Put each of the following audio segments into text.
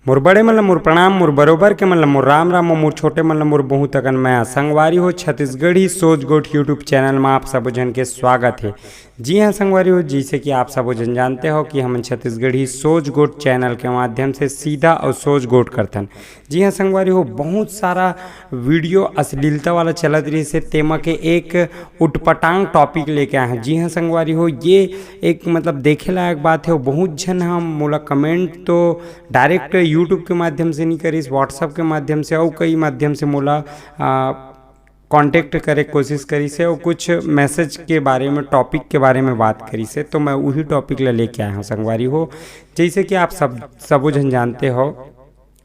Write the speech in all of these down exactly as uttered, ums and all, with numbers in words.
मोर बड़े मन ल मोर प्रणाम, मोर बरोबर के मन ल मोर राम राम, मोर छोटे मन ल मोर बहुत अकन मया। संगवारी हो, छत्तीसगढ़ी सोच गोठ YouTube चैनल म आप सबो झन के स्वागत हे। जी हाँ संगवारी हो, जैसे कि आप सबो झन जानते हो कि हमन छत्तीसगढ़ी सोच गोठ चैनल के माध्यम से सीधा अउ सोच गोठ करथन। जी हाँ संगवारी हो, बहुत सारा वीडियो अश्लीलता वाला चलत रहिस हे, तेमा के एक उटपटांग टॉपिक लेके आए हैं। जी हाँ संगवारी हो, ये एक मतलब देखे लायक बात है। बहुत झन हम मोला कमेंट तो डायरेक्ट YouTube के माध्यम से नहीं करिस, WhatsApp के माध्यम से अउ कई माध्यम से मोला कांटेक्ट करे के कोशिश करिस हे अउ कुछ मैसेज के बारे में, टॉपिक के बारे में बात करिस हे। तो मैं वही टॉपिक ला लेके आया हूँ संगवारी हो। जैसे कि आप सब सबो झन जानते हो,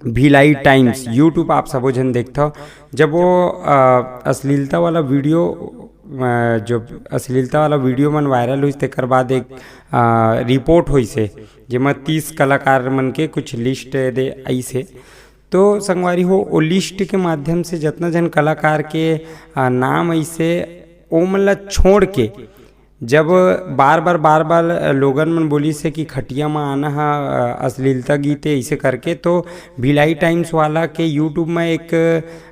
भिलाई टाइम्स YouTube आप सबो झन देखथव, जब वो अ, अश्लीलता वाला वीडियो अ, जो अश्लीलता वाला वीडियो मन वायरल होइस, तेकर बाद एक अ, रिपोर्ट होइस हे, जेमा तीस कलाकार मन के कुछ लिस्ट दे आइस हे। तो संगवारी हो, ओ लिस्ट के माध्यम से जतना झन कलाकार के अ, नाम आइस हे, ओमन ला छोड़ के जब बार बार बार बार लोगन मन बोलिस हे कि खटिया म आना ह अ, अश्लीलता गीत हे, ऐसे करके, तो भिलाई टाइम्स वाला के YouTube में एक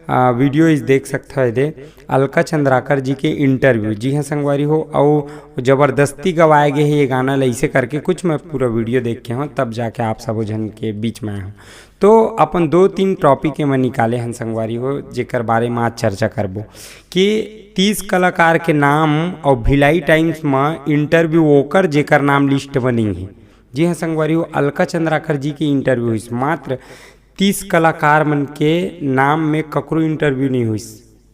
अ, वीडियो इस देख सकथव एदे, अलका चंद्राकर जी के इंटरव्यू। जी हाँ संगवारी हो, अउ जबरदस्ती गवाए गए हे ये गाना ल, ऐसे करके कुछ। मैं पूरा वीडियो देख के हूँ, तब जाके आप सबो झन के बीच में आया हूँ। तो अपन दो तीन टॉपिक एमा निकाले हन संगवारी हो, जेकर बारे में आज चर्चा करबो कि तीस कलाकार के नाम अउ भिलाई टाइम्स म इंटरव्यू ओकर, जेकर नाम लिस्ट में नहीं है। जी हाँ संगवारी हो, अलका चंद्राकर जी के इंटरव्यू होइस। मात्र तीस कलाकार मन के नाम में ककरो इंटरव्यू नहीं होइस,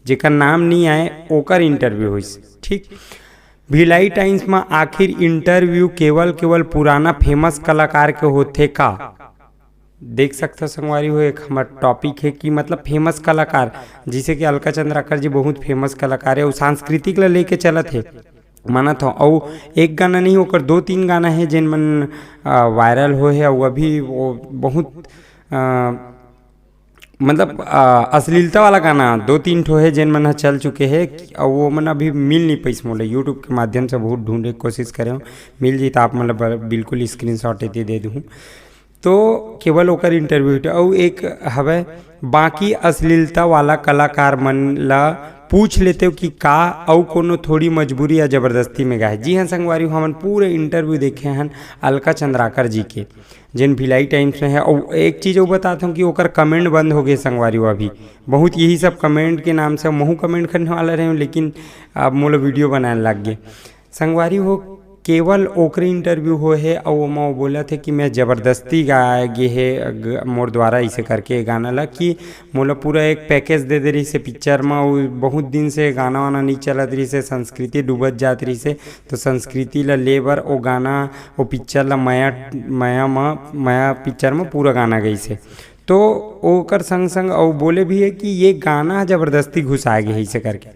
जेकर नाम नहीं आए ओकर इंटरव्यू होइस। ठीक, भिलाई टाइम्स म आखिर इंटरव्यू केवल केवल पुराना फेमस कलाकार के होथे का? देख सकथव संगवारी हो, एक हमर टॉपिक है कि मतलब फेमस कलाकार, जैसे कि अलका चंद्राकर जी बहुत फेमस कलाकार है, वो सांस्कृतिक ला लेके चलत है, मानत हो। अउ एक गाना नहीं, ओकर दो तीन गाना है जेन मन अ, वायरल हो है, अउ अभी वो बहुत अ, मतलब अ, अश्लीलता वाला गाना दो तीन ठो है जेन मन ह चल चुके है, अउ वो मन अभी मिल नहीं पाइस मोला। YouTube के माध्यम से बहुत ढूंढे के कोशिश करे हूँ, मिल जी तो आप मन ल ब- बिल्कुल स्क्रीनशॉट एती दे दूँ। तो केवल ओकर इंटरव्यू हिट। अउ एक हवय, बाकी अश्लीलता वाला कलाकार मन ला पूछ लेते हो कि का अउ कोनो थोड़ी मजबूरी या जबरदस्ती में गाए। जी हाँ संगवारी, हमन पूरे इंटरव्यू देखे हन अलका चंद्राकर जी के, जेन भिलाई टाइम्स में है। अउ एक चीज़ अउ बतात हूँ कि ओकर कमेंट बंद हो गए संगवारी, वो अभी बहुत यही सब कमेंट के नाम से महू कमेंट करने वाला रहे हूँ, लेकिन अब मोला वीडियो बनाए लग गए संगवारी हो। केवल ओकरे इंटरव्यू हो हे अउ ओमा वो बोलत हे कि मैं जबरदस्ती गाए गे हे ग- मोर द्वारा, इसे करके ये गाना ला कि मोला पूरा एक पैकेज दे दे रहिस हे पिक्चर म। अउ बहुत दिन से गाना वाना नहीं चलत रहिस हे, संस्कृति डूबत जात रहिस हे, तो संस्कृति ला ले बर वो गाना, वो पिक्चर ला मया मया म मया पिक्चर म पूरा गाना गइस हे। तो ओकर संग संग अउ बोले भी है कि ये गाना जबरदस्ती घुसाए गे हे इसे करके।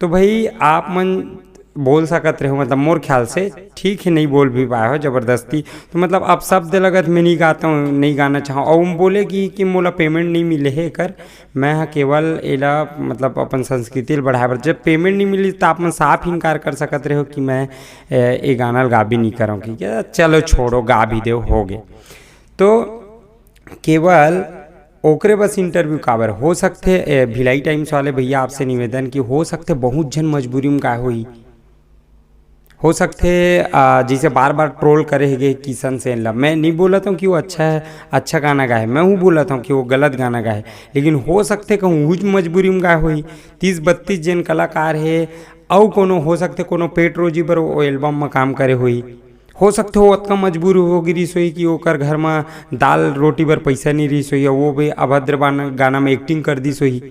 तो भाई आप मन बोल सकत रहे हो, मतलब मोर ख्याल से ठीक है, नहीं बोल भी पाए हो जबरदस्ती। तो मतलब आप शब्द लगत मैं नहीं गाता हूँ, नहीं गाना चाहूँ। और हम बोले कि, कि मोला पेमेंट नहीं मिले है कर, मैं हा केवल एला मतलब अपन संस्कृति ल बढ़ाए बर। जब पेमेंट नहीं मिली तो आप मन साफ इनकार कर सकत रहे हो कि मैं ए, ए गाना ल गाबी नहीं करूँ कि क्या, चलो छोड़ो, गा भी दो, हो गए। तो केवल ओकरे बस इंटरव्यू काबर हो सकथे। ए, भिलाई टाइम्स वाले भैया आपसे निवेदन कि हो सकथे बहुत झन मजबूरी में गाए होही। हो सकथे आ, जैसे बार बार ट्रोल करे हे गे किशन सेन ला, मैं नहीं बोलत हूँ कि वो अच्छा है, अच्छा गाना गाए, मैं हूँ बोलत हूँ कि वो गलत गाना गाए, लेकिन हो सकथे कहूँ उज मजबूरी में गाए होही। तीस बत्तीस जेन कलाकार हे, अउ कोनो हो सकथे कोनो पेट रोजी बर वो एल्बम में काम करे होही। हो सकथे वो अतका मजबूर हो गिरिस होही कि ओकर घर म दाल रोटी बर पैसा नहीं रहिस होही, अउ वो भी अभद्र बान- गाना में एक्टिंग कर दिस होही।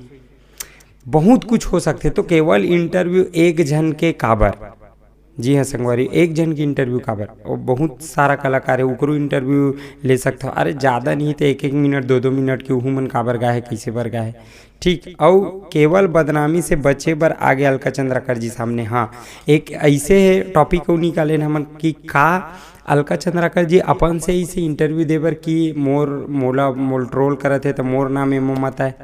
बहुत कुछ हो सकथे। तो केवल इंटरव्यू एक झन के काबर? जी हाँ संगवारी, एक झन के इंटरव्यू काबर? वो बहुत सारा कलाकार है, ओकरो इंटरव्यू ले सकथो। अरे ज़्यादा नहीं तो एक एक मिनट, दो दो मिनट के उहू मन काबर गाए हे, कैसे बर गाए हे। ठीक, अउ केवल बदनामी से बचे बर आगे अलका चंद्राकर जी सामने। हाँ, एक ऐसे टॉपिक को निकाले न हमन कि का अलका चंद्राकर जी अपन से इसे इंटरव्यू दे बर कि मोर मोला मोल ट्रोल करत हे तो मोर नाम एमो मत आए।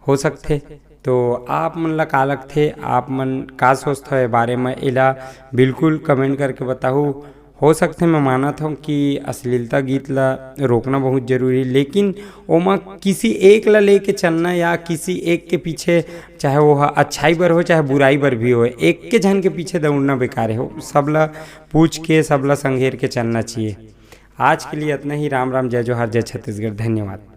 हो सकथे। तो आप मन ला का लगथे, आप मन का सोचथव ए बारे में, एला बिल्कुल कमेंट करके बताहू। हो सकथे, मैं मानत हूँ कि अश्लीलता गीत ला रोकना बहुत जरूरी, लेकिन ओमा किसी एक ला लेके चलना या किसी एक के पीछे, चाहे वो ह अच्छाई बर हो चाहे बुराई बर भी हो, एक के झन के पीछे दौड़ना बेकार है। सब ला पूछ के, सब ला संघेर के चलना चाहिए। आज के लिए इतना ही। राम राम, जय जोहार, जय छत्तीसगढ़, धन्यवाद।